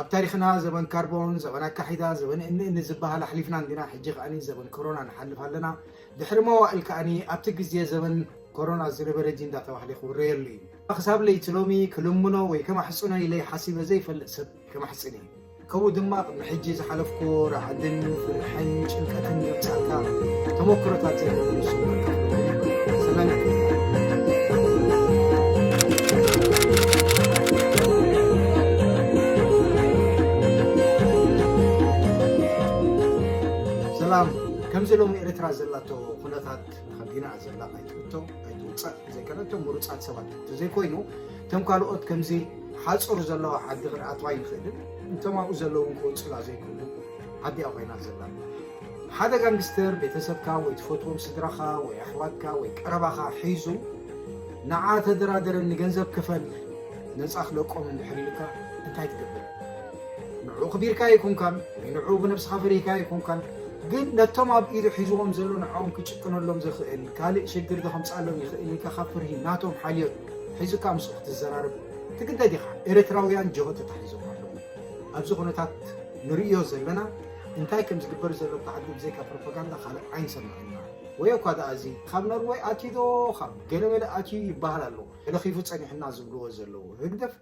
ኣብ ታሪኽና ዘበን ካርቦን፣ ዘበን ኣካሒዳ፣ ዘበን እኒ እኒ ዝበሃል ኣሕሊፍና እንዲና። ሕጂ ከኣኒ ዘበን ኮሮና ንሓልፍ ኣለና። ድሕሪ መዋእል ከኣኒ ኣብቲ ግዜ ዘበን ኮሮና ዝነበረ ጂ እንዳተባህለ ክውረየሉ እዩ። ክሳብ ለይቲ ሎሚ ክልምኖ ወይ ከማሕፅኖ ኢለ ሓሲበ ዘይፈልጥ ሰብ ከማሕፅን እዩ። ከምኡ ድማ ቅድሚ ሕጂ ዝሓለፍኩ ራዕድን ፍርሕን ጭንቀትን ዘምጻልካ ተመክሮታት ዘለኒ ንሱ። ሰላም። ሰላም። ከምዚ ሎሚ ኤርትራ ዘላቶ ኩነታት ተኸቢና ዘላ ኣይትእቶ ኣይትውጻእ ዘይከነቶ ምሩጻት ሰባት እንተዘይኮይኑ፣ እቶም ካልኦት ከምዚ ሓጹር ዘለዋ ዓዲ ክንኣትዋ ኣይንኽእልን። እቶም ኣብኡ ዘለዉ እውን ክወጹላ ዘይክእሉ ዓዲ እያ ኮይና ዘላ። ሓደ ጋንግስተር ቤተሰብካ ወይ ትፈትዎም ስድራኻ ወይ ኣሕዋትካ ወይ ቀረባኻ ሒዙ፣ ንዓ ተደራደረኒ፣ ገንዘብ ክፈል፣ ነጻ ክለቆም እንድሕር ኢልካ እንታይ ትገብር? ንዕኡ ክቢርካ ኣይኮንካን ወይ ንዕኡ ብነብስኻ ፈሪህካ ኣይኮንካን፣ ግን ነቶም ኣብ ኢዱ ሒዝዎም ዘሎ ንዕኦም ክጭቅነሎም ዝኽእል ካልእ ሽግር ዶ ከምጻሎም ይኽእል ኢልካ ካብ ፍርሂ ናቶም ሓልዮት ሒዝካ ምስኡ ክትዘራረብ ትግደድ ኢኻ። ኤርትራውያን ጅሆ ተታሒዞም ኣለዉ። ኣብዚ ኩነታት ንርእዮ ዘለና እንታይ ከም ዝግበር ዘሎ ተዓዲ ብዘይካ ፕሮፓጋንዳ ካልእ ኣይንሰምዕን ኢና። ወይ እኳ ደኣ እዚ ካብ ኖርወይ ኣትዩ ዶ ካብ ገለመለ ኣትዩ ይበሃል ኣሎ። ተለኺፉ ጸኒሕና ዝብልዎ ዘለዉ ህግደፍ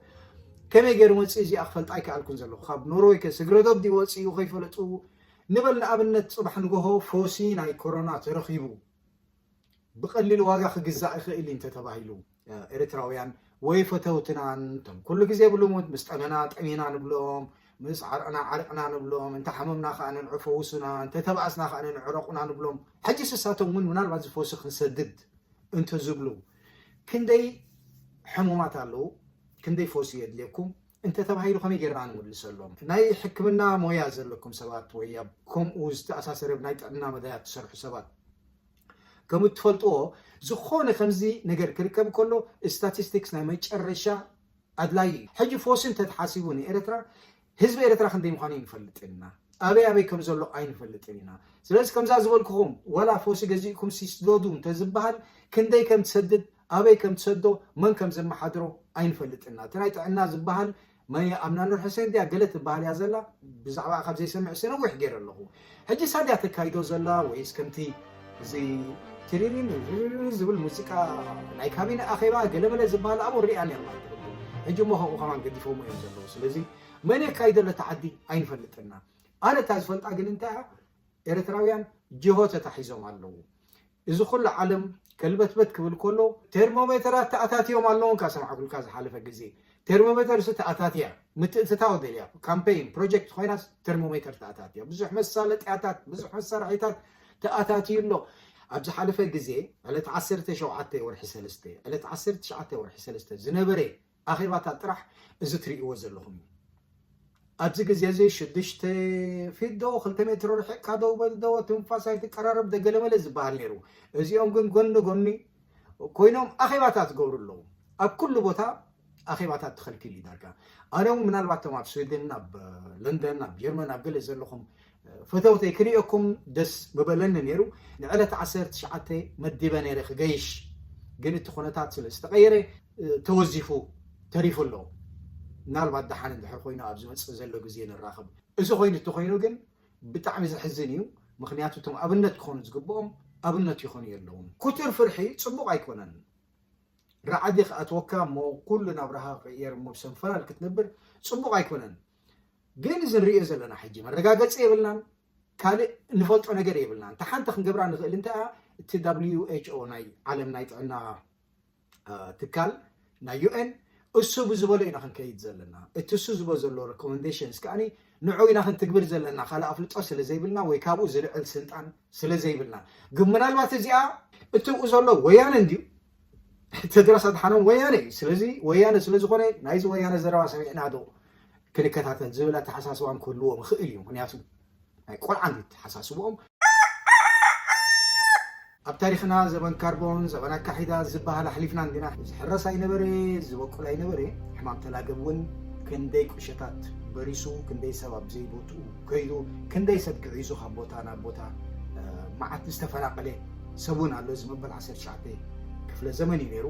ከመይ ገይሩ መጽኡ እዚኣ ክፈልጣ ኣይከኣልኩን ዘለኹ። ካብ ኖርወይ ከ ስግረ ዶብ ድዩ ወጺኡ ከይፈለጡ ንበል። ንኣብነት ጽባሕ ንግሆ ፎሲ ናይ ኮሮና ተረኺቡ ብቐሊል ዋጋ ክግዛእ ይኽእል እዩ እንተተባሂሉ፣ ኤርትራውያን ወይ ፈተውትናን እቶም ኩሉ ግዜ ብልሙድ ምስ ጠመና ጠሚና ንብሎም፣ ምስ ዓርቕና ዓርቕና ንብሎም፣ እንተ ሓመምና ከኣ ንንዑ ፈውሱና፣ እንተ ተባእስና ከኣ ንንዑ ረቑና ንብሎም። ሕጂ ስሳቶም እውን ምናልባት ዝፈውሱ ክንሰድድ እንተ ዝብሉ፣ ክንደይ ሕሙማት ኣለዉ፣ ክንደይ ፈውሲ የድልየኩም እንተ ተባሂሉ ከመይ ጌርና ንምልሰሎም? ናይ ሕክምና ሞያ ዘለኩም ሰባት ወይ ኣብ ከምኡ ዝተኣሳሰረ ናይ ጥዕና መዳያት ትሰርሑ ሰባት ከም እትፈልጥዎ፣ ዝኾነ ከምዚ ነገር ክርከብ ከሎ ስታቲስቲክስ ናይ መጨረሻ ኣድላይ እዩ። ሕጂ ፈውሲ እንተተሓሲቡ ንኤርትራ፣ ህዝቢ ኤርትራ ክንደይ ምዃኑ ኣይንፈልጥን ኢና። ኣበይ ኣበይ ከም ዘሎ ኣይንፈልጥን ኢና። ስለዚ ከምዛ ዝበልኩኹም ዋላ ፈውሲ ገዚእኩም ሲስደዱ እንተዝበሃል ክንደይ ከም ትሰድድ፣ ኣበይ ከም ትሰዶ፣ መን ከም ዘመሓድሮ ኣይንፈልጥን ኢና። እቲ ናይ ጥዕና ዝበሃል መን ኣብ ናኑር ሕሴን ድያ ገለ ትበሃል እያ ዘላ። ብዛዕባ ካብ ዘይሰምዕ ሲ ነዊሕ ገይረ ኣለኹ። ሕጂ ሳድያ ተካይዶ ዘላ ወይስ ከምቲ እዚ ትሪሪን ዝብል ሙዚቃ ናይ ካቢነ ኣኼባ ገለመለ ዝበሃል ኣብኡ ሪኣ ነርና። ሕጂ እሞ ከምኡ ከማን ገዲፎሞ እዮም ዘለዉ። ስለዚ መን የካይዶ ለታ ዓዲ ኣይንፈልጥና። ኣነ እታ ዝፈልጣ ግን እንታይ እያ? ኤርትራውያን ጅሆ ተታሒዞም ኣለዉ። እዚ ኩሉ ዓለም ከልበትበት ክብል ከሎ ቴርሞሜተራት ተኣታትዮም ኣለዉ። እንካ ሰማዕኩልካ ዝሓለፈ ግዜ ቴርሞሜተር ስ ተኣታትያ ምትእትታው ደልያ ካምፔይን ፕሮጀክት ኮይናስ ቴርሞሜተር ተኣታትያ ብዙሕ መሳለጥያታት ብዙሕ መሳርሒታት ተኣታትዩ ኣሎ። ኣብ ዝሓለፈ ግዜ ዕለት ዓሰርተ ሸውዓተ ወርሒ ሰለስተ ዕለት ዓሰርተ ትሽዓተ ወርሒ ሰለስተ ዝነበረ ኣኼባታት ጥራሕ እዚ ትርእይዎ ዘለኹም እዩ። ኣብዚ ግዜ እዚ ሽዱሽተ ፊት ዶ ክልተ ሜትሮ ርሒቕካ ደው በል ዶ ትንፋስ ኣይትቀራረብ ዶ ገለመለ ዝበሃል ነይሩ። እዚኦም ግን ጎኒ ጎኒ ኮይኖም ኣኼባታት ዝገብሩ ኣለዉ። ኣብ ኩሉ ቦታ ኣኼባታት ተኸልኪሉ እዩ ዳርጋ። ኣነ እውን ምናልባት እቶም ኣብ ስዊድን ኣብ ለንደን ኣብ ጀርመን ኣብ ገለ ዘለኹም ፈተውተይ ክርእየኩም ደስ ምበለኒ ነይሩ። ንዕለት ዓሰርተ ትሽዓተ መዲበ ነይረ ክገይሽ፣ ግን እቲ ኩነታት ስለ ዝተቐየረ ተወዚፉ ተሪፉ ኣሎ። ምናልባት ደሓን እንድሕር ኮይኑ ኣብ ዝመፅእ ዘሎ ግዜ ንራኸብ። እዚ ኮይኑ እንተኮይኑ ግን ብጣዕሚ ዘሕዝን እዩ። ምክንያቱ እቶም ኣብነት ክኾኑ ዝግብኦም ኣብነት ይኾኑ የለውን። ኩቱር ፍርሒ ፅቡቕ ኣይኮነን። ራዕዲ ክኣትወካ እሞ ኩሉ ናብራኻ ክቕየር እሞ ብሰንፈላል ክትነብር ፅቡቕ ኣይኮነን። ግን እዚ ንሪኦ ዘለና ሕጂ መረጋገፂ የብልናን፣ ካልእ ንፈልጦ ነገር የብልናን። እታ ሓንቲ ክንገብራ ንኽእል እንታይ እያ? እቲ W H O ናይ ዓለም ናይ ጥዕና ትካል ናይ ዩ ኤን እሱ ብዝበሎ ኢና ክንከይድ ዘለና። እቲ እሱ ዝቦ ዘሎ ሪኮመንዴሽንስ ከኣኒ ንዑ ኢና ክንትግብር ዘለና። ካልእ ኣፍልጦ ስለ ዘይብልና ወይ ካብኡ ዝልዕል ስልጣን ስለ ዘይብልና። ግን ምናልባት እዚኣ እትብኡ ዘሎ ወያነ እንድዩ፣ ተድራስ ኣድሓኖም ወያነ እዩ። ስለዚ ወያነ ስለ ዝኾነ ናይዚ ወያነ ዘረባ ሰሚዕና ዶ ክንከታተል ዝብል ኣተሓሳስባን ክህልዎም ይኽእል እዩ። ምክንያቱ ናይ ቆልዓ እንዲ ተሓሳስብኦም ኣብ ታሪኽና ዘበን ካርቦን ዘበን ኣካሒዳ ዝበሃል ኣሕሊፍና እንዲና። ዝሕረስ ኣይነበረ፣ ዝበቁል ኣይነበረ። ሕማም ተላገብ እውን ክንደይ ቁሸታት በሪሱ፣ ክንደይ ሰብ ኣብ ዘይቦትኡ ከይዱ፣ ክንደይ ሰብ ግዒዙ ካብ ቦታ ናብ ቦታ መዓት ዝተፈናቀለ ሰብ እውን ኣሎ። እዚ መበል ዓሰርተ ትሽዓተ ክፍለ ዘመን እዩ ነይሩ።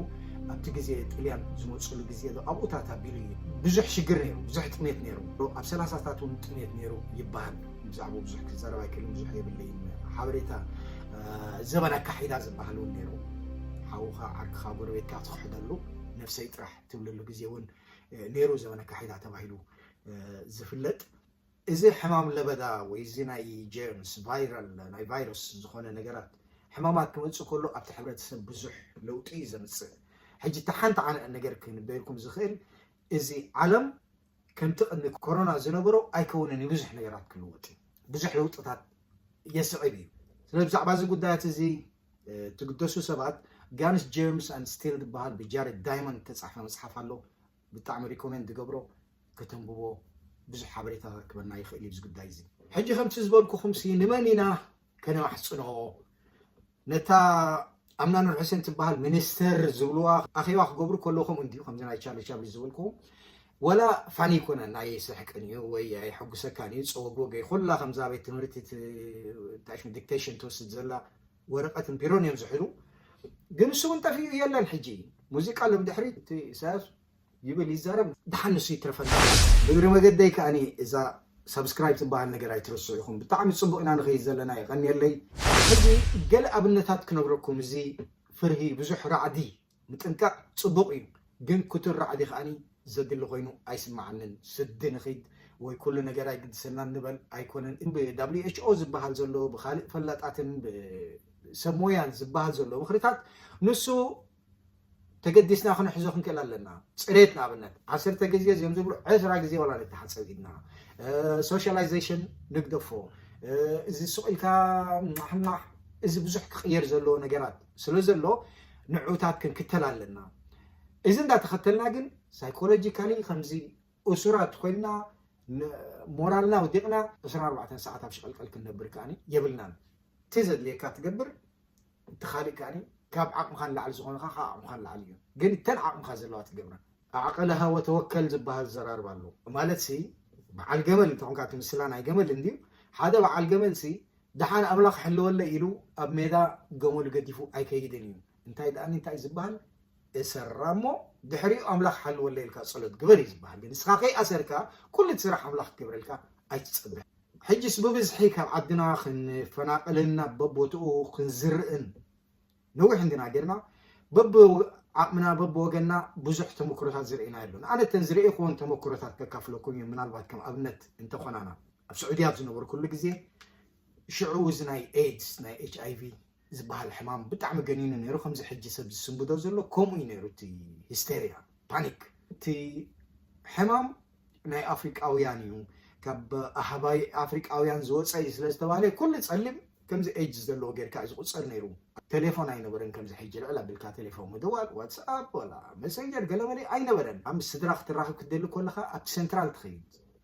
ኣብቲ ግዜ ጥልያን ዝመፅሉ ግዜ ኣብኡታት ኣቢሉ እዩ። ብዙሕ ሽግር ነይሩ፣ ብዙሕ ጥሜት ነይሩ። ኣብ ሰላሳታት እውን ጥሜት ነይሩ ይበሃል። ብዛዕባኡ ብዙሕ ክዛረብ ኣይክእልን፣ ብዙሕ የብለይን። ሓበሬታ፣ እ፣ ዘበን ኣካሒዳ ዝበሃል እውን ነይሩ። ሓውኻ፣ ዓርክኻ፣ ጎረቤትካ ትኽሕደሉ፣ ነፍሰይ ጥራሕ ትብለሉ ግዜ እውን፣ እ፣ ነይሩ፣ ዘበን ኣካሒዳ ተባሂሉ፣ እ፣ ዝፍለጥ። እዚ ሕማም ለበዳ ወይ እዚ ናይ ጀርምስ፣ ቫይራል፣ ናይ ቫይረስ ዝኾነ ነገራት፣ ሕማማት ክመጽእ ከሎ ኣብቲ ሕብረተሰብ ብዙሕ ለውጢ እዩ ዘምጽእ። ሕጂ እታ ሓንቲ ዓንዕ ነገር ክንበልኩም ዝኽእል፣ እዚ ዓለም ከምቲ ቅድሚ ኮሮና ዝነበሮ ኣይከውንን እዩ። ብዙሕ ነገራት ክልወጥ እዩ። ብዙሕ ለውጥታት የስዕብ እዩ። ስለ ብዛዕባ እዚ ጉዳያት እዚ፣ እ፣ ትግደሱ ሰባት፣ ጋንስ ጀርምስ ኣንድ ስቲል ዝበሃል ብጃሬድ ዳይመንድ ተጻሕፈ መጽሓፍ ኣሎ። ብጣዕሚ ሪኮሜንድ ዝገብሮ፣ ከተንብቦ፣ ብዙሕ ሓበሬታ ክበና ይኽእል እዩ እዚ ጉዳይ እዚ። ሕጂ ከምቲ ዝበልኩኹም ሲ ንመን ኢና ከነማሕጽኖ? ነታ ኣምና ኑር ሕሴን ትበሃል ሚኒስተር ዝብልዋ ኣኼባ ክገብሩ ከለኹም እንድዩ፣ ከምዚ ናይ ቻርሊ ቻፕሊን ዝበልኩኹም፣ ወላ ፋኒ ይኮነን፣ ኣይስሕቅን እዩ ወይ ኣይሐጉሰካን እዩ፣ ጸወግ ወገይ ኩላ ከምዛ ቤት ትምህርቲ ት-፣ እንታይ ሽሙ ዲክቴሽን ትወስድ ዘላ ወረቐትን ቢሮን እዮም ዝሕዙ። ግን ንሱ እውን ጠፊኡ የለን። ሕጂ ሙዚቃ ኣሎ ብድሕሪት፣ እቲ ኢሳያስ ይብል ይዛረብ፣ ደሓን ንሱ ይትረፈና። ብእግሪ መገደይ ከኣኒ እዛ ሳብስክራይብ ትበሃል ነገር ኣይትረስዑ ኢኹም። ብጣዕሚ ጽቡቕ ኢና ንኸይድ ዘለና፣ የቐንየለይ። ሕጂ ገለ ኣብነታት ክነግረኩም። እዚ ፍርሂ፣ ብዙሕ ራዕዲ፣ ምጥንቃቕ ጽቡቕ እዩ፣ ግን ክቱር ራዕዲ ከኣኒ ዘድሊ ኮይኑ ኣይስምዓንን። ስዲ ንኺድ ወይ ኩሉ ነገር ኣይግድሰናን ንበል ኣይኮነን። ብ ደብሊው ኤች ኦ ዝበሃል ዘሎ፣ ብኻልእ ፈላጣትን ብሰብ ሞያን ዝበሃል ዘሎ ምኽርታት፣ ንሱ ተገዲስና ክንሕዞ ክንክእል ኣለና። ጽሬት ንኣብነት፣ ዓሰርተ ግዜ እዮም ዝብሉ፣ ዕስራ ግዜ ዋላ ንተሓጸብ ኢድና። እ፣ ሶሻላይዜሽን ንግደፎ። እ፣ እዚ ሱቕ ኢልካ ማሕማሕ፣ እዚ ብዙሕ ክቕየር ዘለዎ ነገራት ስለ ዘሎ፣ ንዑታት ክንክተል ኣለና። እዚ እንዳተኸተልና ግን ሳይኮሎጂካሊ ከምዚ እሱራት ኮይንና፣ ን-፣ ሞራልና ወዲቕና፣ ዕስራን ኣርባዕተን ሰዓት ኣብ ሽቐልቀል ክንነብር ከኣኒ የብልናን። እቲ ዘድልየካ ትገብር፣ እቲ ካልእ ከኣኒ ካብ ዓቕምኻ ንላዕሊ ዝኾነኻ ካብ ዓቕምኻ ንላዕሊ እዩ። ግን እተን ዓቕምኻ ዘለዋ ትገብረን። ኣዕቀለሃ ወተወከል ዝበሃል ዘራርባ ኣሎ። ማለት ሲ፣ በዓል ገመል እንተኾንካ፣ እቲ ምስላ ናይ ገመል እንድዩ። ሓደ በዓል ገመል ሲ፣ ደሓን ኣምላኽ ሕልወለይ ኢሉ ኣብ ሜዳ ገመሉ ገዲፉ ኣይከይድን እዩ። እንታይ ደኣኒ እንታይ ዝበሃል? እሰራ እሞ ድሕሪኡ ኣምላኽ ሓልወለይ ኢልካ ጸሎት ግበር እዩ ዝበሃል። ግን ንስኻ ከይኣሰርካ ኩሉ እቲ ስራሕ ኣምላኽ ክገብረልካ ኣይትጸበ። ሕጅስ ብብዝሒ ካብ ዓድና ክንፈናቐልን ናብ በቦትኡ ክንዝርእን ነዊሕ እንድና ጌርና፣ በብዓቕምና በብወገንና ብዙሕ ተመክሮታት ዝርኢና ኣሎ። ኣነ እተን ዝርኢኽወን ተመክሮታት ከካፍለኩም እዩ። ምናልባት ከም ኣብነት እንተኾናና፣ ኣብ ስዑድያ ኣብ ዝነበርኩሉ ግዜ ሽዑ እዚ ናይ ኤድስ፣ ናይ ኤች ኣይ ቪ ዝበሃል ሕማም ብጣዕሚ ገኒኑ ነይሩ። ከምዚ ሕጂ ሰብ ዝስንብዶ ዘሎ ከምኡ እዩ ነይሩ። እቲ ሂስቴርያ፣ ፓኒክ፣ እቲ ሕማም ናይ ኣፍሪቃውያን እዩ፣ ካብ ኣህባይ ኣፍሪቃውያን ዝወፀ እዩ ስለ ዝተባህለ ኩሉ ፀሊም ከምዚ ኤጅ ዘለዎ ጌርካ እዩ ዝቁፀር ነይሩ። ቴሌፎን ኣይነበረን ከምዚ ሕጂ ልዕል ኣቢልካ ቴሌፎን ምድዋል፣ ዋትስኣፕ ወላ መሰንጀር ገለመለ ኣይነበረን። ኣብ ምስ ስድራ ክትራኸብ ክትደሊ ከለኻ ኣብቲ ሴንትራል ትኸይድ፣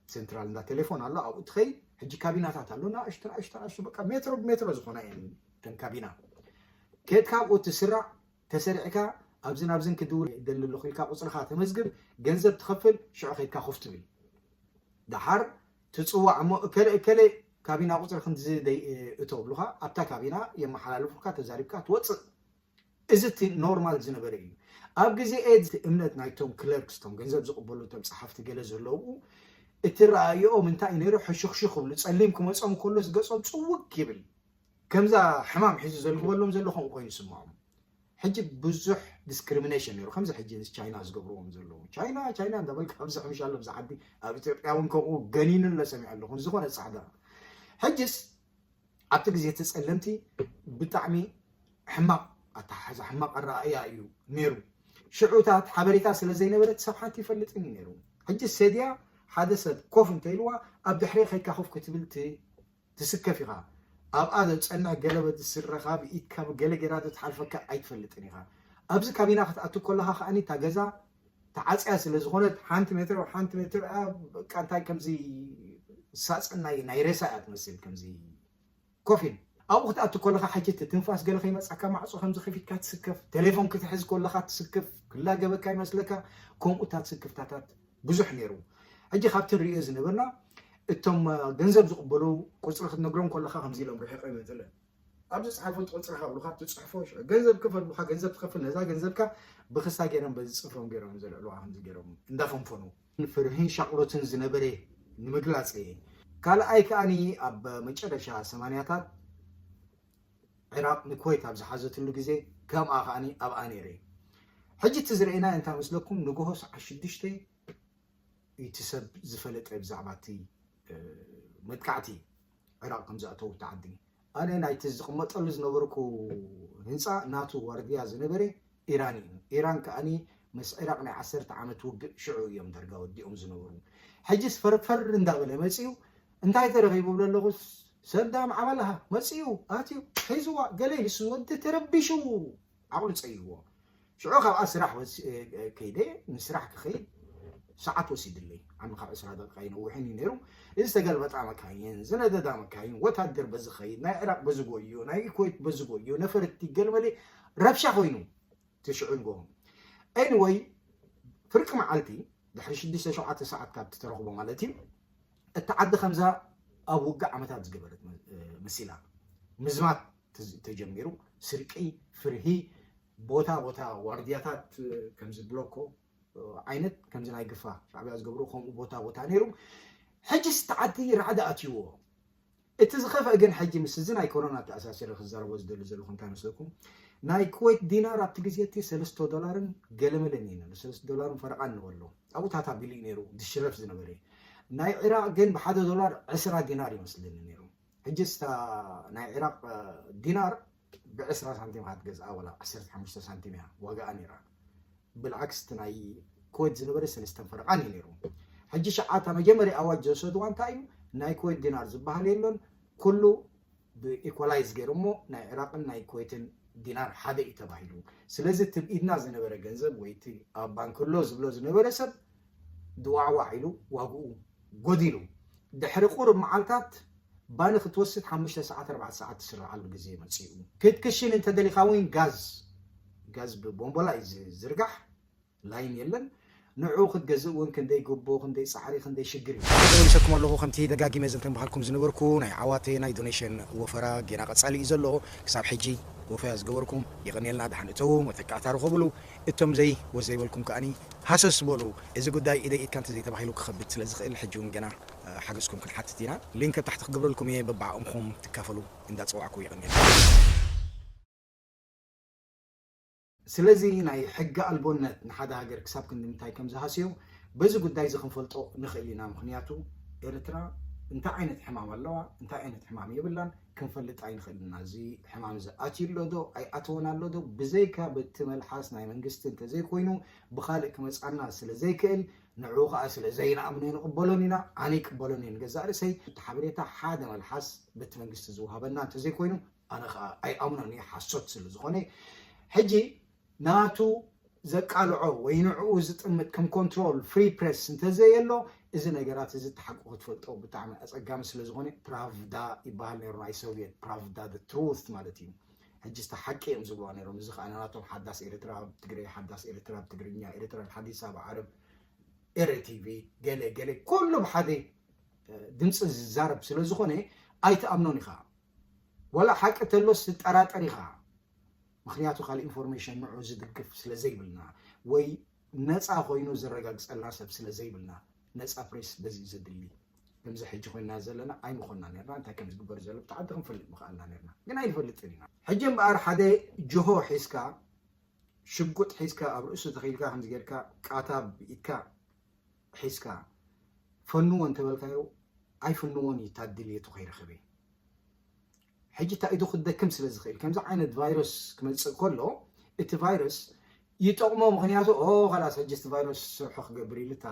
ሴንትራል እንዳ ቴሌፎን ኣሎ፣ ኣብኡ ትኸይድ። ሕጂ ካቢናታት ኣሎ፣ ንኣሽቱ ንኣሽቱ ንኣሽቱ፣ በቃ ሜትሮ ብሜትሮ ዝኾና እየን እተን ካቢና። ከድካ ኣብኡ ትስራዕ፣ ተሰሪዕካ ኣብዝን ኣብዝን ክድውል ይደሊ ኣለኹ ኢልካ ቁፅርኻ ተመዝግብ፣ ገንዘብ ትኸፍል፣ ሽዑ ከድካ ኮፍ ትብል። ደሓር ትፅዋዕ እሞ፣ እከለ እከለ ካቢና ቁፅሪ ክንድዚ ደይ እቶ ብሉኻ፣ ኣብታ ካቢና የመሓላልፉካ፣ ተዛሪብካ ትወፅእ። እዚ እቲ ኖርማል ዝነበረ እዩ። ኣብ ግዜ ኤድስ እምነት ናይቶም ክለርክስ፣ እቶም ገንዘብ ዝቕበሉ፣ እቶም ጸሓፍቲ ገለ ዘለዉ፣ እቲ ረኣይኦም እንታይ እዩ ነይሩ? ሕሹኽሹኽ ክብሉ፣ ጸሊም ክመጾም ከሎስ ገጾም ጽውግ ይብል። ከምዛ ሕማም ሒዙ ዘሎ ዝበሎም ዘሎ ከምኡ ኮይኑ ይስምዖም። ሕጂ ብዙሕ ዲስክሪሚኔሽን ነይሩ፣ ከምዚ ሕጂ ቻይና ዝገብርዎም ዘለዉ። ቻይና፣ ቻይና እንዳበልካ ኣብዚ ሕምሻ ኣሎ፣ ኣብዚ ዓዲ፣ ኣብ ኢትዮጵያ እውን ከምኡ ገኒኑ ኣሎ ሰሚዐ ኣለኹ፣ ንዝኾነ ጻዕዳ። ሕጅስ ኣብቲ ግዜ እቲ ጸለምቲ ብጣዕሚ ሕማቕ ኣተሓሕዛ፣ ሕማቕ ኣረኣእያ እዩ ነይሩ። ሽዑታት ሓበሬታ ስለ ዘይነበረ፣ እቲ ሰብ ሓንቲ ይፈልጥን እዩ ነይሩ። ሕጂ ሰድያ ሓደ ሰብ ኮፍ እንተኢልዋ፣ ኣብ ድሕሪ ከይካ ኮፍ ክትብል ት-፣ ትስከፍ ኢኻ። ኣብኣ ዘጸንሕ ገለ በቲ ስረኻ ብኢድካ ብገለ ጌራ ተትሓልፈካ ኣይትፈልጥን ኢኻ። ኣብዚ ካቢና ክትኣቱ ከለኻ ከኣኒ እታ ገዛ ተዓጽያ ስለ ዝኾነት፣ ሓንቲ ሜትር ኣብ ሓንቲ ሜትር፣ ኣብ፣ በቃ፣ እንታይ፣ ከምዚ ሳጽን ናይ፣ ናይ ሬሳ እያ ትመስል፣ ከምዚ ኮፍ ኢል። ኣብኡ ክትኣቱ ከለኻ፣ ሕጂ እቲ ትንፋስ ገለ ከይመጻካ፣ ማዕጾ ከምዚ ከፊትካ ትስከፍ፣ ቴሌፎን ክትሕዝ ከለኻ ትስከፍ፣ ክላገበካ ይመስለካ፣ ከምኡ እታ ትስክፍታታት ብዙሕ ነይሩ። ሕጂ ካብቲ ንርእዮ ዝነበርና፣ እቶም፣ እ፣ ገንዘብ ዝቕበሉ ቁጽሪ ክትነግሮም ከለኻ፣ ከምዚ ኢሎም ርሒቖም ይመጹ ኣለዉ። ኣብዚ ጸሓፎ ትቆጽራ ካብሉካ ትጽሕፎ፣ ሽዑ ገንዘብ ክፈልሉካ፣ ገንዘብ ትኸፍል፣ ነዛ ገንዘብካ ብክሳ ገይሮም፣ በዚ ጽፍሮም ገይሮም፣ ዘልዕሉዋ ከምዚ ገይሮም እንዳፈንፈኑ። ፍርህን ሻቕሎትን ዝነበረ ንምግላጽ እየ። ካልኣይ ከኣኒ ኣብ መጨረሻ ሰማንያታት ዕራቕ ንኩዌት ኣብ ዝሓዘትሉ ግዜ ከምኣ ከኣኒ ኣብኣ ነይረ። ሕጂ እቲ ዝረአና እንታይ መስለኩም? ንግሆ ሰዓት ሽዱሽተ እቲ ሰብ ዝፈለጠ ብዛዕባ እቲ፣ እ፣ መጥቃዕቲ ዕራቕ ከም ዝኣተዉ እቲ ዓዲ። ኣነ ናይቲ ዝቕመጠሉ ዝነበርኩ ህንጻ ናቱ ዋርድያ ዝነበረ ኢራን እዩ። ኢራን ከኣኒ ምስ ዕራቕ ናይ ዓሰርተ ዓመት ውግእ ሽዑ እዮም ዳርጋ ወዲኦም ዝነበሩ። ሕጂስ ፈርፈር እንዳበለ መጺኡ፣ እንታይ ተረኺቡ ብሎ ኣለኹ፣ ሰዳም ዓባላሃ መጺኡ፣ ኣትዩ፣ ሒዝዋ፣ ገለ ኢሉ፣ እሱ ወዲ ተረቢሹ፣ ዓቕሉ ጸይዎ። ሽዑ ካብኣ ስራሕ ወስ-፣ እ፣ እ፣ ከይደ፣ ንስራሕ ክኸይድ ሰዓት ወሲድለይ። ዓሚ ካብ ዕስራ ደቂቃ ይነውሕን እዩ ነይሩ። እዚ ዝተገልበጣ መካይን፣ ዝነደዳ መካይን፣ ወታደር በዚ ኸይድ፣ ናይ ዕራቕ በዚ ጎዮ፣ ናይ ኩዌት በዚ ጎዮ፣ ነፈርቲ ገለመለ ረብሻ ኮይኑ፣ እቲ ሽዑ ንግሆ። ኤኒወይ፣ ፍርቂ መዓልቲ፣ ድሕሪ ሽዱሽተ ሸውዓተ ሰዓት ካብቲ ተረኽቦ ማለት እዩ፣ እታ ዓዲ ከምዛ ኣብ ውግእ ዓመታት ዝገበረት መ-፣ እ፣ መሲላ። ምዝማት ተዝ-፣ ተጀሚሩ፣ ስርቂ፣ ፍርሂ፣ ቦታ ቦታ ዋርድያታት፣ እ፣ ከምዚ ብሎኮ፣ እ፣ ዓይነት፣ ከምዚ ናይ ግፋ ሻዕብያ ዝገብሮ ከምኡ ቦታ ቦታ ነይሩ። ሕጂስ እቲ ዓዲ ራዕዲ ኣትይዎ። እቲ ዝኸፍአ ግን ሕጂ ምስ እዚ ናይ ኮሮና ተኣሳሲረ ክዛረቦ ዝደሊ ዘለኹ እንታይ መስለኩም? ናይ ኩዌት ዲናር ኣብቲ ግዜ እቲ ሰለስተ ዶላርን ገለመለን እዩ ነይሩ። ሰለስተ ዶላርን ፈረቓን ንበሎ። ኣብኡ ታታ ቢሉ እዩ ነይሩ፣ ዝሽረፍ ዝነበረ። ናይ ዒራቕ ግን ብሓደ ዶላር ዕስራ ዲናር ይመስለኒ ነይሩ። ሕጂ ስታ ናይ ዒራቕ፣ እ፣ ዲናር ብዕስራ ሳንቲም ኢኻ ትገዝኣ፣ ወላ ዓሰርተ ሓሙሽተ ሳንቲም እያ ዋጋኣ ነይራ። ብልዓክስ እቲ ናይ ኩዌት ዝነበረ ሰለስተን ፈረቓን እዩ ነይሩ። ሕጂ ሸዓታ መጀመርያ ኣዋጅ ዝወሰድዋ እንታይ እዩ? ናይ ኩዌት ዲናር ዝበሃል የሎን፣ ኩሉ ብኢኳላይዝ ገይሮሞ ናይ ዒራቕን ናይ ኩዌትን ዲናር ሓደ እዩ ተባሂሉ። ስለዚ እቲ ብኢድና ዝነበረ ገንዘብ ወይ እቲ ኣብ ባንክ ኣሎ ዝብሎ ዝነበረ ሰብ ድዋዕዋዕ ኢሉ ዋግኡ ጎዲሉ። ድሕሪ ቁሩብ መዓልታት ባኒ ክትወስድ ሓሙሽተ ሰዓት፣ ኣርባዕተ ሰዓት ትስርዓሉ ግዜ መጺኡ። ክትክሽን እንተደሊኻ እውን ጋዝ፣ ጋዝ ብቦምቦላ እዩ ዝዝርጋሕ፣ ላይን የለን። ንዑ ክትገዝእ እውን ክንደይ ጎቦ፣ ክንደይ ጻዕሪ፣ ክንደይ ሽግር እዩ። ተመሊሰኩም ኣለኹ። ከምቲ ደጋጊመ ዘንተን በሃልኩም ዝነበርኩ ናይ ዓዋተ ናይ ዶኔሽን ወፈራ ጌና ቀጻሊ እዩ ዘሎ። ክሳብ ሕጂ ወፈያ ዝገበርኩም የቐንየልና፣ ደሓን እተዉ፣ መተካእታ ርኸብሉ። እቶም ዘይ ወዘይ በልኩም ከኣኒ ሃሰስ በሉ። እዚ ጉዳይ ኢደይ ኢድካ እንተዘይተባሂሉ ክኸብድ ስለ ዝኽእል ሕጂ እውን ገና፣ እ፣ ሓገዝኩም ክንሓትት ኢና። ሊንክ ኣብ ታሕቲ ክገብረልኩም እየ፣ በብዓቕምኹም ትካፈሉ እንዳጸዋዕኩ የቐንየልና። ስለዚ ናይ ሕጊ ኣልቦነት ንሓደ ሃገር ክሳብ ክንዲ ምንታይ ከም ዝሃስዮ በዚ ጉዳይ እዚ ክንፈልጦ ንኽእል ኢና። ምኽንያቱ ኤርትራ እንታይ ዓይነት ሕማም ኣለዋ፣ እንታይ ዓይነት ሕማም የብላን ክንፈልጥ ኣይንኽእልን ኢና። እዚ ሕማም እዚ ኣትዩ ኣሎ ዶ ኣይኣተወን ኣሎ ዶ ብዘይካ በቲ መልሓስ ናይ መንግስቲ እንተዘይኮይኑ ብኻልእ ክመጻና ስለ ዘይክእል ንዕኡ ኸኣ ስለ ዘይንኣምኖ ኣይንቕበሎን ኢና። ኣነ ይቅበሎን እየ ንገዛእ ርእሰይ። እቲ ሓበሬታ ሓደ መልሓስ በቲ መንግስቲ ዝወሃበና እንተዘይኮይኑ ኣነ ኸኣ ኣይኣምኖን እየ፣ ሓሶት ስለ ዝኾነ። ሕጂ ናቱ ዘቃልዖ ወይ ንዕኡ ዝጥምት ከም ኮንትሮል ፍሪ ፕሬስ እንተዘየሎ እዚ ነገራት እዚ ተሓቁ ክትፈልጦ ብጣዕሚ ኣጸጋሚ ስለ ዝኾነ ፕራቭዳ ይበሃል ነይሩ ናይ ሶቪየት ፕራቭዳ ትሩት ማለት እዩ። ሕጂ ስተ ሓቂ እዮም ዝብልዋ ነይሮም። እዚ ከዓ ናቶም ሓዳስ ኤርትራ ኣብ ትግርይ ሓዳስ ኤርትራ ኣብ ትግርኛ ኤርትራ ሓዲስ ኣብ ዓረብ ኤረ ቲቪ ገለ ገለ ኩሉ ብሓደ ድምፂ ዝዛረብ ስለ ዝኾነ ኣይትኣምኖን ኢኻ። ወላ ሓቂ ተሎስ ትጠራጠር ኢኻ። ምኽንያቱ ካልእ ኢንፎርሜሽን ንዑ ዝድግፍ ስለ ዘይብልና ወይ ነፃ ኮይኑ ዘረጋግፀልና ሰብ ስለ ዘይብልና ነፃ ፕሬስ በዚ እዩ ዘድሊ። ከምዚ ሕጂ ኮይና ዘለና ኣይምኾንና ነርና እንታይ ከም ዝግበር ዘሎ ብቲ ዓዲ ክንፈልጥ ምኽኣልና ነርና ግን ኣይንፈልጥን ኢና። ሕጂ እምበኣር ሓደ ጅሆ ሒዝካ ሽጉጥ ሒዝካ ኣብ ርእሱ ተኺልካ ከምዚ ጌርካ ቃታ ብኢድካ ሒዝካ ፈንዎ እንተበልካዮ ኣይፍንዎን እዩ። ታድልየቱ ከይረኸበ ሕጂ እታ ኢዱ ክትደክም ስለ ዝኽእል ከምዚ ዓይነት ቫይረስ ክመፅእ ከሎ እቲ ቫይረስ ይጠቕሞ። ምኽንያቱ ኦ ኸላስ ሕጂ እቲ ቫይረስ ስርሑ ክገብር ኢሉ እታ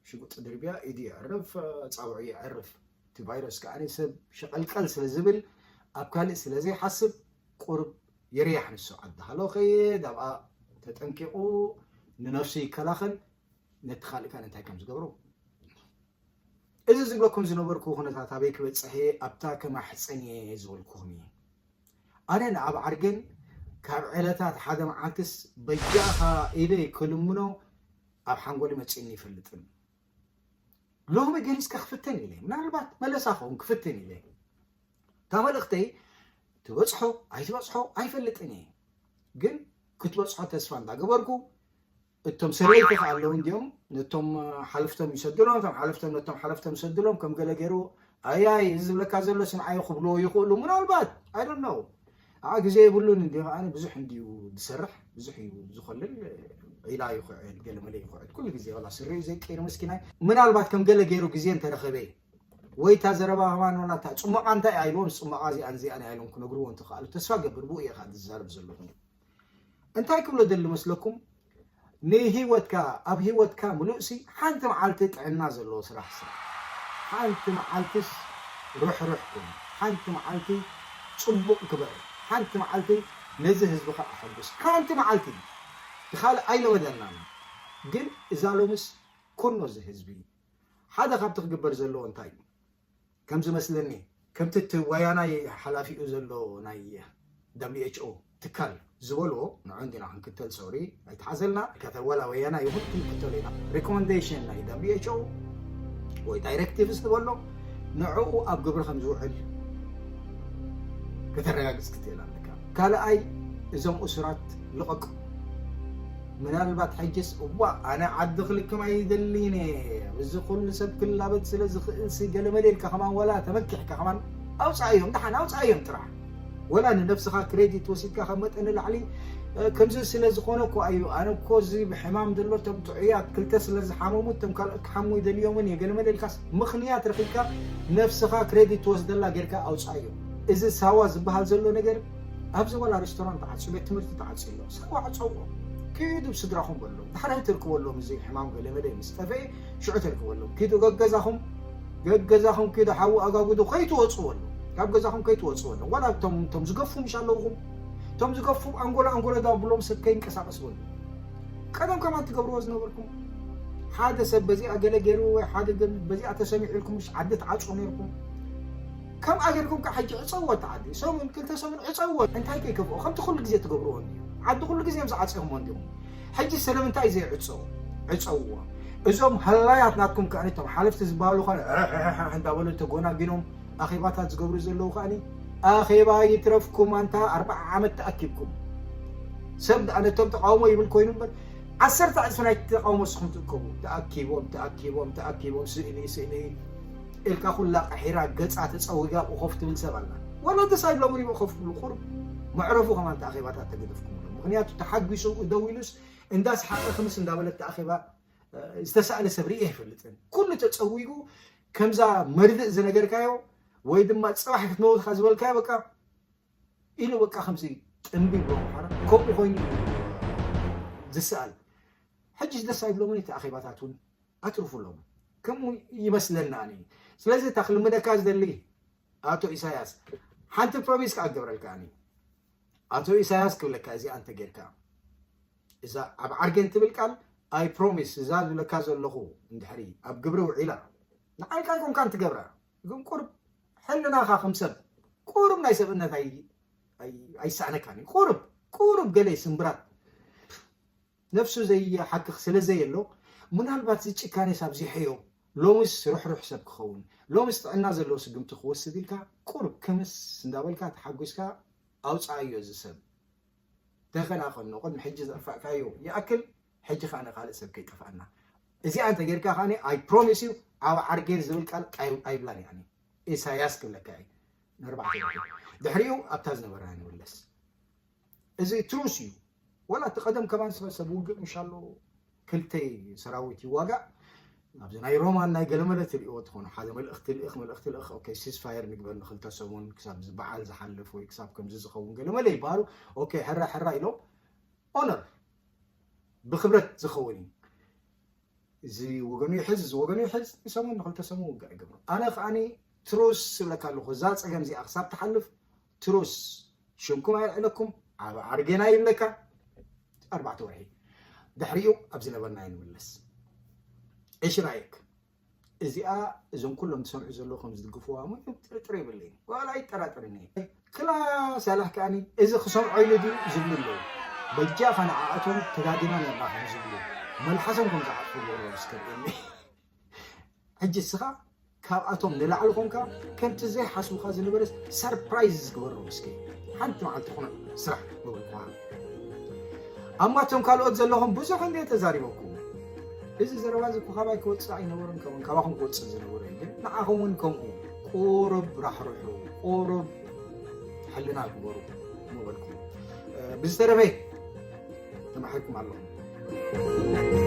ሽጉጥ ድርብያ ኢዱ የዕርፍ፣ ፃውዒ የዕርፍ። እቲ ቫይረስ ከዓ ሰብ ሸቐልቀል ስለ ዝብል ኣብ ካልእ ስለ ዘይሓስብ ቁርብ ይርያሕ ንሱ ዓዲ ሃሎ ከይድ ኣብኣ ተጠንቂቑ ንነፍሱ ይከላኸል። ነቲ ካልእ ከዓ እንታይ ከም ዝገብሮ እዚ ዝብለኩም ዝነበርኩ ኩነታት ኣበይ ክበፅሕ እየ ኣብታ ከማሕፀን እየ ዝበልኩኹም እየ። ኣነ ንኣብ ዓርገን ካብ ዕለታት ሓደ መዓልትስ በጃኻ ኢለ ክልምኖ ኣብ ሓንጎሊ መፂእኒ ይፈልጥን ሎሚ ገሊፅካ ክፍተን ኢለ ምናልባት መለሳ ኸውን ክፍተን ኢለ እታ መልእክተይ ትበፅሖ ኣይትበፅሖ ኣይፈልጥን እየ፣ ግን ክትበፅሖ ተስፋ እንዳገበርኩ፣ እቶም ሰበይቲ ከ ኣለዉ እንዲኦም ነቶም ሓለፍቶም ይሰድሎም፣ እቶም ሓለፍቶም ነቶም ሓለፍቶም ይሰድሎም፣ ከም ገለ ገይሩ ኣያይ እዚ ዝብለካ ዘሎ ስምዓዮ ክብልዎ ይኽእሉ ምናልባት። I don't know። ኣዓ ግዜ የብሉን እንዲ ከኣ ብዙሕ እንዲዩ ዝሰርሕ፣ ብዙሕ እዩ ዝኸልል። ዒላ ይኹዕል፣ ገለ መለ ይኹዕል፣ ኩሉ ግዜ ዋላ ስሪኡ ዘይቀይር መስኪናይ። ምናልባት ከም ገለ ገይሩ ግዜ እንተረኸበ ወይ እታ ዘረባ ከማን ዋላ እታ ጽሞቓ እንታይ ኣይልዎም፣ ጽሞቓ እዚኣን እዚኣን ኣይሎም ክነግርዎ እንተኸኣሉ ተስፋ ገብር። ብኡ እየ ከኣ ዝዛረብ ዘለኹ። እንታይ ክብሎ ደሊ መስለኩም? ንህይወትካ ኣብ ህይወትካ ምሉእሲ ሓንቲ መዓልቲ ጥዕና ዘለዎ ስራሕ ስራሕ። ሓንቲ መዓልትስ ርሕሩሕ ኩን። ሓንቲ መዓልቲ ጽቡቕ ግበር። ሓንቲ መዓልቲ ነዚ ህዝብኻ ኣሐጉስ። ሓንቲ መዓልቲ ትኻልእ ኣይለመደናን። ግን እዛ ሎምስ ኩኖ እዚ ህዝቢ ሓደ ካብቲ ክግበር ዘለዎ እንታይ እዩ? ከም ዝመስለኒ ከምቲ እቲ ወያናይ ሓላፊኡ ዘሎ ናይ ደብሊው ኤች ኦ ትካል ዝበልዎ ንዑ እንዲና ክንክተል። ሶሪ ኣይተሓዘልና። ከተ ወላ ወያና ይኹን ክንክተሎ ኢና። ሪኮመንዴሽን ናይ ደብሊው ኤች ኦ ወይ ዳይሬክቲቭስ ዝበሎ ንዕኡ ኣብ ግብሪ ከም ዝውዕል ከተረጋግጽ ክትእል ኣለካ። ካልኣይ እዞም እሱራት ልቐቁ። ምናልባት ሕጅስ እዋ ኣነ ዓዲ ክልክም ኣይደልን እየ፣ እዚ ኩሉ ሰብ ክላበት ስለ ዝኽእልሲ ገለመለ ኢልካ ከማን ዋላ ተመኪሕካ ከማን ኣውፅኣዮም፣ ደሓን ኣውፅኣዮም ጥራሕ። ወላ ንነብስኻ ክሬዲት ወሲድካ ካብ መጠን ንላዕሊ ከምዚ ስለ ዝኾነ እኮ እዩ፣ ኣነ እኮ እዚ ብሕማም ዘሎ እቶም ጥዑያት ክልተ ስለ ዝሓመሙ እቶም ካልኦት ክሓሙ ይደልዮምን እየ ገለመለ ኢልካስ ምኽንያት ረኺብካ ነብስኻ ክሬዲት ትወስደላ ጌርካ ኣውፅኣዮም። እዚ ሳዋ ዝበሃል ዘሎ ነገር ኣብዚ ዋላ ሬስቶራንት ተዓፅዩ፣ ቤት ትምህርቲ ተዓፅዩ ኣሎ። ሳዋ ዕፀውዎ። ኪዱ ብስድራኹም በሎም። ዳሕራይ ተርክበሎም፣ እዚ ሕማም ገለ መለ ምስ ጠፍኤ ሽዑ ተርክበሎም። ኪዱ ገገዛኹም፣ ገገዛኹም ኪዱ ሓዊ ኣጋጉዱ ከይትወፅዎ ኣሎ። ካብ ገዛኹም ከይትወፅዎ ኣሎ። ዋላ እቶም እቶም ዝገፉ ምሽ ኣለውኹም። እቶም ዝገፉ ኣንጎላ ኣንጎላ ዳ ብሎም ሰብ ከይንቀሳቀስ በሉ። ቀደም ከማን ትገብርዎ ዝነበርኩም ሓደ ሰብ በዚኣ ገለ ገይሩ ወይ ሓደ ገ- በዚኣ ተሰሚዑ ኢልኩም ምሽ ዓዲ ትዓፅዎ ነይርኩም። ከምኣ ጌርኩም ከዓ ሕጂ ዕፀዎ እቲ ዓዲ። ሰሙን ክልተ ሰሙን ዕፀዎ። እንታይ ከይከፍኦ ከምቲ ኩሉ ግዜ ትገብርዎ እንዲዩ። ዓዲ ኩሉ ግዜ እዮም ዝዓፅኹሞ እንዲኹም። ሕጂ ስለምንታይ ዘይዕፀው? ዕፀውዎ። እዞም ሃላያት ናትኩም ከኣ እቶም ሓለፍቲ ዝበሃሉ ኸ እንዳበሉ ተጎናጊኖም ኣኼባታት ዝገብሩ ዘለዉ ከኣ ኣኼባ ይትረፍኩም ኣንታ ኣርብዓ ዓመት ተኣኪብኩም። ሰብ ደኣ ነቶም ተቃውሞ ይብል ኮይኑ እምበር ዓሰርተ ዕፅፊ ናይ ተቃውሞ ንስኹም ትእከቡ። ተኣኪቦም ተኣኪቦም ተኣኪቦም ስእሊ ስእሊ ኢልካ ኩላ ቀሒራ ገፃ ተፀዊጋ ኣብኡ ኮፍ ትብል ሰብ ኣላ። ዋላ ደስ ኣይብሎም እውን ይብኡ ኮፍ ትብሉ ቁሩብ መዕረፉ ከማን እቲ ኣኼባታት ተገደፍኩምሉ። ምክንያቱ ተሓጒሱ ደው ኢሉስ እንዳስሓቐ ክምስ እንዳበለ እቲ ኣኼባ ዝተሳእለ ሰብ ርኢ ኣይፈልጥን። ኩሉ ተፀዊጉ ከምዛ መርድእ ዝነገርካዮ ወይ ድማ ፅባሕ ክትመውትካ ዝበልካዮ በቃ ኢሉ በቃ ከምዚ ጥንቢ ብሎ ምሓራ ከምኡ ኮይኑ እዩ ዝስኣል። ሕጂ ደስ ኣይብሎምን እቲ ኣኼባታት እውን ኣትርፉሎም ከምኡ ይመስለና። ኣነ ስለዚ እታ ክልምደካ ዝደሊ ኣቶ ኢሳያስ ሓንቲ ፕሮሚስ ከዓ ክገብረልካ። ኣነ ኣቶ ኢሳያስ ክብለካ እዚኣ እንተጌርካ እዛ ኣብ ዓርጌን ትብል ቃል ኣይ ፕሮሚስ እዛ ዝብለካ ዘለኹ እንድሕሪ ኣብ ግብሪ ውዒላ ንዓልካ ይኮንካ እንትገብራ ግን ቁርብ ሕልናኻ ከም ሰብ ቁርብ ናይ ሰብእነት ኣይ- ኣይ- ኣይሰኣነካን እዩ። ቁርብ ቁርብ ገለ ስምብራት ነፍሱ ዘይሓክኽ ስለ ዘየሎ ምናልባት እዚ ጭካኔስ ኣብዚሐዮ ሎምስ ርሕሩሕ ሰብ ክኸውን ሎምስ ጥዕና ዘለዎ ስግምቲ ክወስድ ኢልካ ቁርብ ክምስ እንዳበልካ ተሓጒስካ ኣውፅኣዮ እዚ ሰብ ተኸናኸኖ ቅድሚ ሕጂ ዘጥፋእካዮ ይኣክል ሕጂ ከዓ ንካልእ ሰብ ከይጠፍኣና እዚኣ እንተጌርካ ከዓ ኣይ ፕሮሚስ ዩ ዓብ ዓርጌን ዝብል ቃል ኣይ- ኣይብላን እያ ኢሳያስ ክብለካ እየ ንርባዕተ ድሕሪኡ ኣብታ ዝነበረና ንምለስ እዚ ትሩስ እዩ ወላ እቲ ቀደም ከማን ሰብ ውግእ ምሻሎ ክልተይ ሰራዊት ይዋጋእ ኣብዚ ናይ ሮማን ናይ ገለመለ ትሪእዎ ትኾኑ ሓደ መልእኽቲ ልእኽ መልእኽቲ ልእኽ ኦኬ ሲስፋየር ንግበር ንክልተ ሰሙን ክሳብ በዓል ዝሓልፍ ወይ ክሳብ ከምዚ ዝኸውን ገለመለ ይበሃሉ ኦኬ ሕራ ሕራ ኢሎም ኦነር ብክብረት ዝኸውን እዩ እዚ ወገኑ ይሕዝ እዚ ወገኑ ይሕዝ ንሰሙን ንክልተ ሰሙን ውግእ ይገብሩ ኣነ ከዓኒ ትሩስ ስብለካ ኣለኹ እዛ ፀገም እዚኣ ክሳብ ትሓልፍ ትሩስ ሽምኩም ኣየልዕለኩም ዓብ ዓርጌና ይብለካ ኣርባዕተ ወርሒ ድሕሪኡ ኣብ ዝነበርናዮ ንምለስ እሽራይክ እዚኣ እዞም ኩሎም ዝሰምዑ ዘለዉ ከም ዝድግፍዋ ምንም ጥርጥር የብለይን ዋላ ኣይጠራጠርን እየ ክላስ ያላህ ከኣኒ እዚ ክሰምዖ ኢሉ ድዩ ዝብሉ ኣለዉ በጃኻ ንዓኣቶም ተጋጊና ነርና ከም ዝብሉ መልሓሶም ከም ዝዓጥፉ ገይሮም እስከርእየኒ ሕጂ እስኻ ካብኣቶም ንላዕሊ ኮንካ ከምቲ ዘይሓስቡካ ዝነበረስ ሰርፕራይዝ ዝግበሮም እስኪ ሓንቲ መዓልቲ ኮነ ስራሕ ምበልኩ። ኣማቶም ካልኦት ዘለኹም ብዙሕ እንደ ተዛሪበኩም። እዚ ዘረባ እዚ እኮ ካባይ ክወፅእ ኣይነበሮን ከምኡን ካባኹም ክወፅእ ዝነበሮ እዩ። ግን ንዓኹም እውን ከምኡ ቁሩብ ራሕርሑ፣ ቁሩብ ሕልና ግበሩ ምበልኩም። ብዝተረፈ ተማሒርኩም ኣለኹም።